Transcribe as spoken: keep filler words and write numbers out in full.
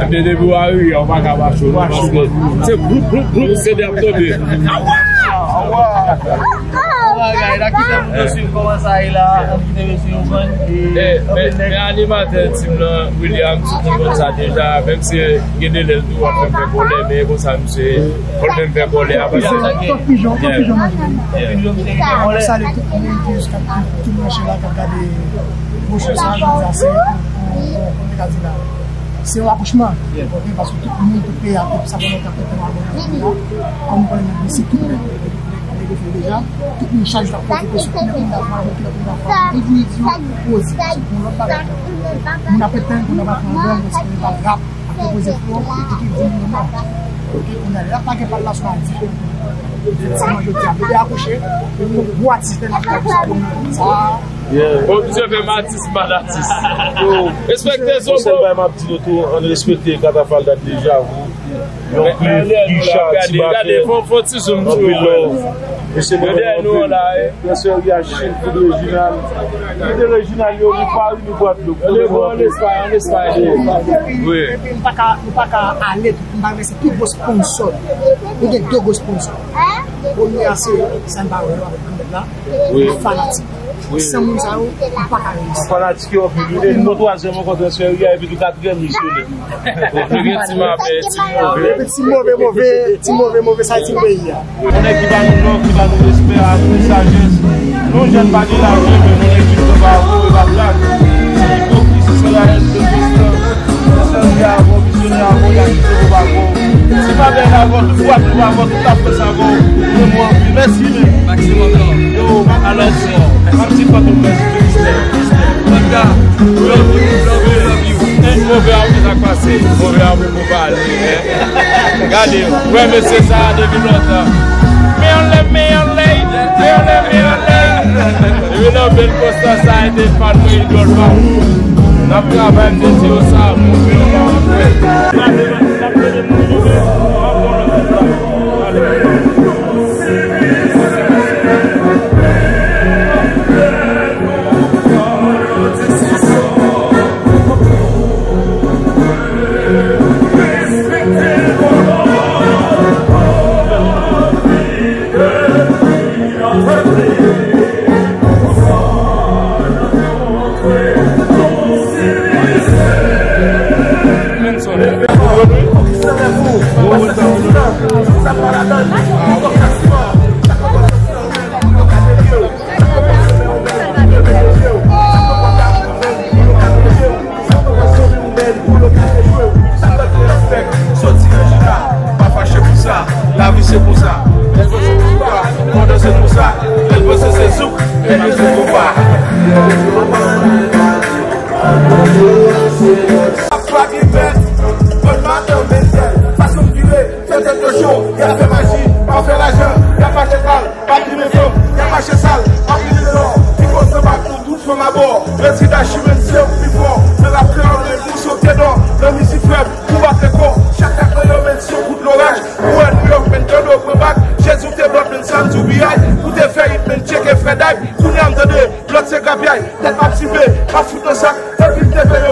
Ebyen, depi w arive, ou pa ka mache, non, paske se bloup, bloup, bloup, se de ap tonbe. Bagay la, kite moun yo swiv kòman sa ye la, kite mesye yo konn. Eh, men, men animatè tim nan, William, ti moun konn sa deja, menm si gen de lè l tou ap fè m fè kòlè, men konsa misye, fò l fè m fè kòlè a, paske Tonton Pijon, Tonton Pijon manje. Tonton Pijon manje. Salye tout moun ki, ki, ki branche la, k ap gade. Bon, se sa, jodi a, se, bon, bon, bon, kòm te ka di la, se yon akouchman, ok, paske tout moun, tout peyi a, tout sa fè lontan ke te mwa mwen la, kòm mwen menm, se tout nèg, nèg, nèg yo fè deja, tout moun chak jou ap pwofite sou kilè pou n ta fè, kilè pou n ta fè, tout moun di yo poze, se pou yon lòt bagay. Moun ap etenn, moun ap pran gang, paske yo pa rap, ap poze fò, e ki di moun yo non. Ok, kounye a, lè ap lage pal la sou a diferan. Efektivman, jodi a, bebe akouche, e yon gwo atis te nan sa, sa, Yeah. Bon, misye fè m atis, m pa atis. Yo, respekte Zonbo. Yon sèl bagay m ap di nou tou, ann respekte Katafal dat deja, wi. Yon klif, Richard, Tibatè, anpil love. Mesye, mwen, mwen, mwen, Sè Riyachil, Fidel Reginald. Fidel Reginald, yo, nou Pari, nou Gwadloup. Wi. Epi nou pa ka, nou pa ka ale tou, nou pa remèsye pi gwo sponsò. Nou gen de gwo sponsò. Premye a se, sa n pa wè yo avèk granmèt la. Wi. Fanatik. Wi. San moun sa yo, ou pa ka reyisi. Fanatik yo anpil, wi. Depi bon twazyèm ankò transfè, wi, epi tou katriyèm li sone. Nou gen Ti Mave, Ti Move. Epi Ti Move, Move, Ti Move, Move, sa e Ti peyi a. Yon nèg ki ba nou love, ki ba nou respè, amour, sajès. Nou jèn pa gen lajan, men nou nèg ki pran pa amour e pa blag. Se ipokri, se rayès, se fristran. Sè Riyachil, Misye Leavon, y a kite pou pa bon. Si pa bèl avò, tout bwat nou pa avò, tout la frans avò. Mwen mwen anpil. Mèsi, men. Maximum love. Yo, alò, m ap di fantom mèsi, respè, respè. Panda, love you, love you, love you. Move a ou, sa k pase? Move a ou pou pale, hein? Gade, wè mesye sa a depi lontan. Men anlè, men anlè, men anlè, men anlè. Depi nan bèl konstans sa a, e te fan mwen, idòl pa ou. N ap travay, m te di yo sa, move a ou, move a ou. Soti nan chita, pa fache pou sa. Lavi se konsa. Lè l panse se konsa, pandan se konsa. Lè l panse se zouk, ebyen se konpa. Ap pa gen pè, bon maten, bèl tèl. Fason m vire, fè tèt yo cho, y ap fè maji, pa fè lajan, y ap mache kal, pa plimen fanm, y ap mache sal, pa plimen lò, ki konsan pa tou, tout fanm abò, rèd si dachi menm se ou pi fò, nan rap kreyòl, men pou sote dò, nan mizik rèp, pou bat rekò, chak kat nan yo menm se yon kout loraj, pou wè Nouyòk menm tande w pran bak, Jezi w te bòt menm samdi w piyay, ou te fè it menm tcheke frè Dayv, kounye a m tande, lòt se grapyay, tèt m ap sible, m ap fout nan sak, epi m te peye